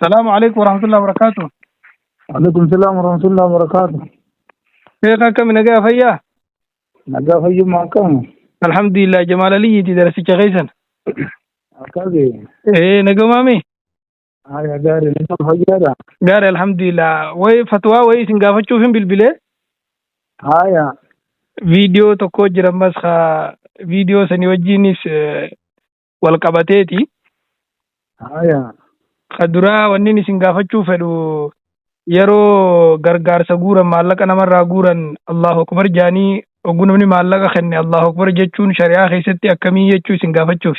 Salaamu alaikum warahmatullahi wabarakatuh. Alaikum salaam warahmatullahi wabarakatuh. Sheekh, akkami, nagaa fayyaa? Nagaa fayyummaa, akkam? Alhamdulillah, Jamaal Aliyyiiti, darasicha keessan. Akkami? Ee, nagamaami? Haya, gaarii, nama fayyaadha. Gaarii, alhamdulillah. Wayi fatwaa wayii isin gaafachuuf hin bilbilee. Haya. Viidiyoo tokko jira ammas, haa viidiyoo sanii wajjinis wal qabateeti. Haya. Ka duraa wanni isin gaafachuu fedhu, yeroo gargaarsa guuran, maallaqa namarraa guuran, Allahu akbar jaanii oguu namni maallaqa kenne Allahu akbar jechuun shari'aa keessatti akkamii jechuu isin gaafachuuf.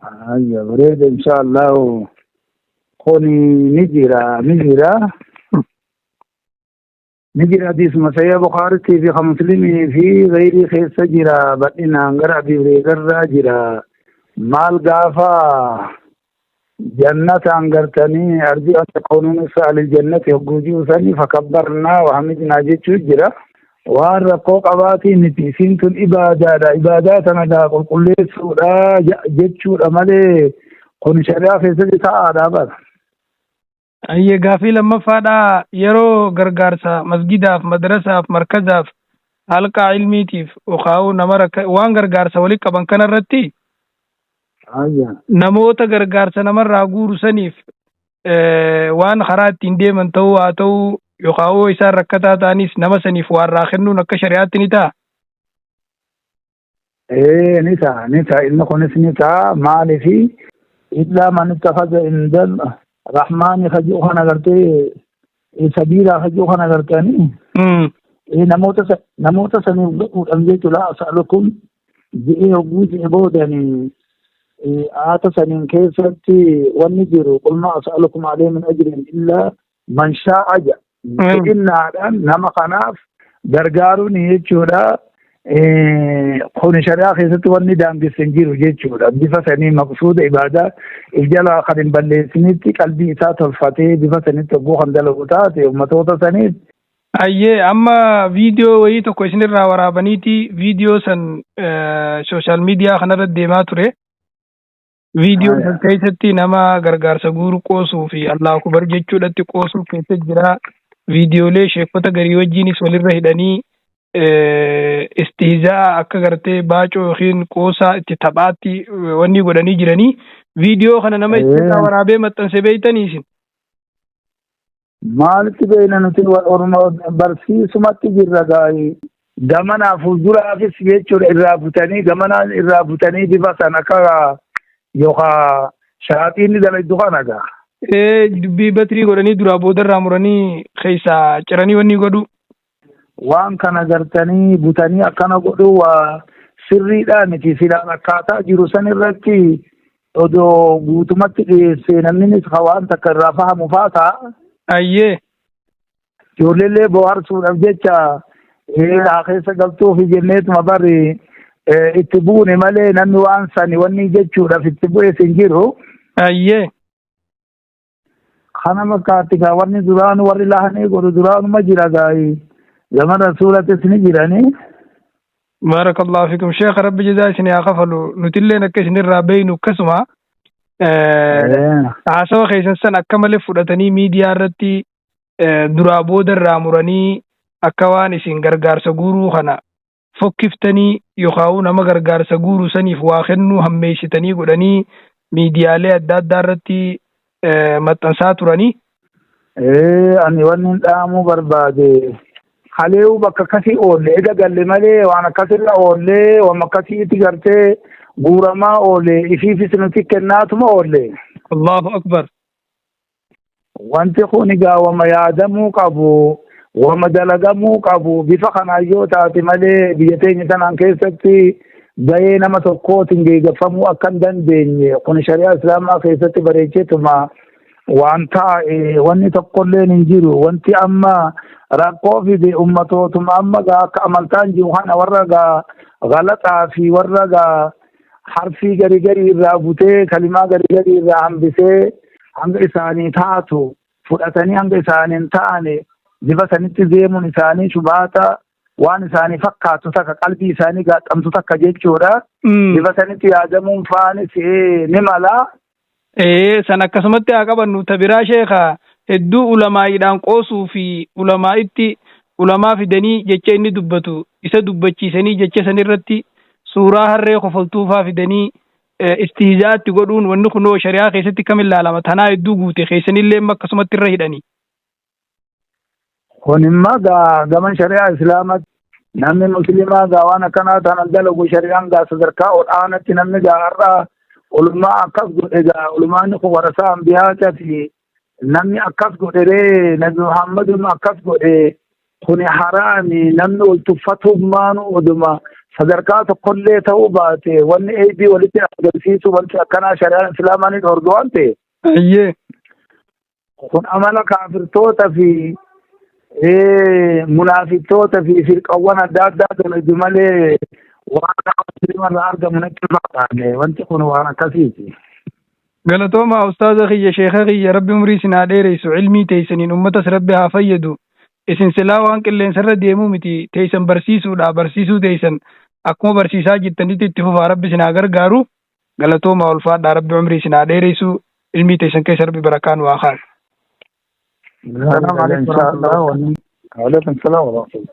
Haya, bareeda, insha Allah. Kuni ni jira, ni jira. Ni jira, hadiisuma Sahih Bukhaariitii fi kan Muslimii fi gayrii keessa jira, bal'inaan gara Abii Hureyraarraa jira. Maal gaafa jannataan gartanii arjuu an takuunu nisfa ahlil jannati hogguu jiru sanii fakabbarnaa wa hamidnaa jechuu jira. Waan rakkoo qabaatii miti, isiin tun ibaadaadha. Ibaadaa tana gaa qulqulleessuudha jechuudha malee kun shari'aa keessatti ta'aadha bara. Ayyee, gaafii lammaffaadha, yeroo gargaarsa masgidaaf, madrasaaf, markazaaf, halqaa ilmiitiif yookaan nama rakka waan gargaarsa walitti qaban kanarratti namoota gargaarsa namarraa guuru saniif waan karaa ittiin deeman ta'uu haa ta'uu, yookaan hoo isaan rakkataa ta'anis nama saniif waan irraa kennuun akka shari'aatti ni ta'a? Ee, ni ta'a, ni ta'a, inni kunis ni ta'a. Maaliifi illaa man ittakhadha inda rahmaani kajuu kana gartee sabiilaa kajuu kana gartanii namoota saniif godhuudhaan jechuudha. As'alukum ji'ee hogguu ji'e boodanii aata saniin keessatti wanni jiru qul maa as'alukum alayhi min ajrin illaa man shaa'a jedha. Fedhinnaadhaan nama kanaaf gargaaruun jechuudha. Kun shari'aa keessatti wanni daangesse hin jiru jechuudha. Bifa sanii maqsuuda ibaadaa if jalaa kan hin balleessinitti qalbii isaa tolfatee bifa sanitti hogguu kan dalagu taate ummatoota saniif. Ayyee, amma viidiyoo wayii tokko isinirraa waraabaniiti, viidiyoo san social media kanarra deemaa ture. Viidiyoo san keessatti nama gargaarsa guuru qoosuu fi Allahu akbar jechuudhatti qoosuu keessa jira. Viidiyoolee sheekota garii wajjinis walirra hidhanii istihzaa akka gartee baacoo yookiin qoosaa itti taphaatti wanni godhanii jiranii. Viidiyoo kana nama isinirraa waraabee maxxanse beeytanii isin? Maalitti beekna nuti, orma barsiisumatti jirra gaa'ii. Gamanaa fuulduraafis jechuudha, irraa butanii, gamanaan irraa butanii bifa san akka yookaan shaaxiinni dalagdu kana gaa. Ee, dubbii batirii godhanii duraa boodarraa muranii keessaa ciranii wanni godhu. Waan kana gartanii butanii akkana godhuu waa sirriidhaa miti. Silaan akkaataa jiru san irratti odoo guutumatti dhiyeessee namninis ka waan takka irraa fahamu faa ta'a. Ijoolleellee bohaarsuudhaaf jecha haa keessa galtuufi jenneetuma bari itti buune malee namni waan sani wanni jechuudhaaf itti bu'es hin jiru. Kana fakkaatti gaa, wanni duraanu warri lahanii godhu duraanuma jira gaa'ii. Zaman rasuulatis ni jiranii. Baarakallahu fikum sheekha, rabbi jazaa isin haa kafalu. Nutilleen akka isinirraa beeynu akkasuma haasawa keessan san akka malee fudhatanii miidiyaa irratti duraa booda irraa muranii akka waan isin gargaarsa guuruu kana fokkiftanii yookaan nama gargaarsa guuruu saniif waa kennuu hammeessitanii godhanii miidiyaalee adda addaa irratti maxxansaa turanii. Ani wanni hin dhaamuu barbaade, haleewu bakka akkasii oolle ega galle malee waan akkasirra oollee waan akkasiitti gartee guuramaa oole, ifiifis nuti kennaatuma oolle. Allahu akbar. Wanti kun egaa wama yaadamuu qabu, wama dalagamuu qabu, bifa kanaan yoo taate malee biyya teenya tanaan keessatti gahee nama tokkootiin geeggaffamuu akka hin dandeenye kun shari'aa islaamaa keessatti bareecheetuma waan taa'e wanni tokkolleen hin jiru. Wanti amma rakkoo fide ummatootuma amma gaa akka amantaan jiru kana warra gaa galaxaa fi warra gaa harfii gari gari irraa butee, kalimaa gari gari irraa hambisee hanga isaanii taatu fudhatanii hanga isaanii hin taane bifa sanitti deemuun isaanii shubaata waan isaanii fakkaatu takka, qalbii isaanii gaaxamtu takka jechuudha. Bifa sanitti yaadamuun faanis ni mala. Ee, san akkasumatti haa qabannu. Ta biraa sheeka, hedduu ulamaa'iidhaan qoosuu fi ulamaa'itti ulamaa fidanii jecha inni dubbatu isa dubbachiisanii, jecha san irratti suuraa harree kofaltuufaa fidanii istihzaatti godhuun, wanni kunoo shari'aa keessatti kam ilaalama? Tanaa hedduu guute keessanillee amma akkasumatti irra hidhanii. Kun immoo gaa gama shari'aa islaamatti namni musliimaa gaa waan akkanaa tanan dalagu, shari'aan gaa sadarkaa ol'aanatti namni gaa har'a ulumaa akkas godhe, gaa ulumaan kun warasaa ambiyaati. Namni akkas godhe ree, Nabi Muhammadun akkas godhe, kuni haraami. Namni wal tuffatummaan oduma sadarkaa tokkollee ta'uu baate, wanni eebii walitti agarsiisu, wanti akkanaa shari'aan islaamaa ni dhorga waan ta'e. Kun amala kaafirtoota fi munaafiqtoota fi firqawwan adda addaa dalagu malee waan muslima irraa argamu natti fakkaate. Wanti kun waan akkasiiti. Galatooma ustaaza kiyya, sheeka kiyya, Rabbi umrii isin haa dheereysu, ilmii teeysaniin ummatas Rabbi haa fayyadu. Isin silaa waan qilleensarra deemuu miti, teeysan barsiisuudha. Barsiisuu teeysan akkuma barsiisaa jirtanitti itti fufaa, Rabbi isin haa gargaaru. Galatooma, ulfaadhaa, Rabbi umrii isin haa dheereysu, ilmii teeysan keessa Rabbi barakaa nu haa kaasu. السلام عليكم ورحمة الله. Waalaikum salaam wa rahmatullah.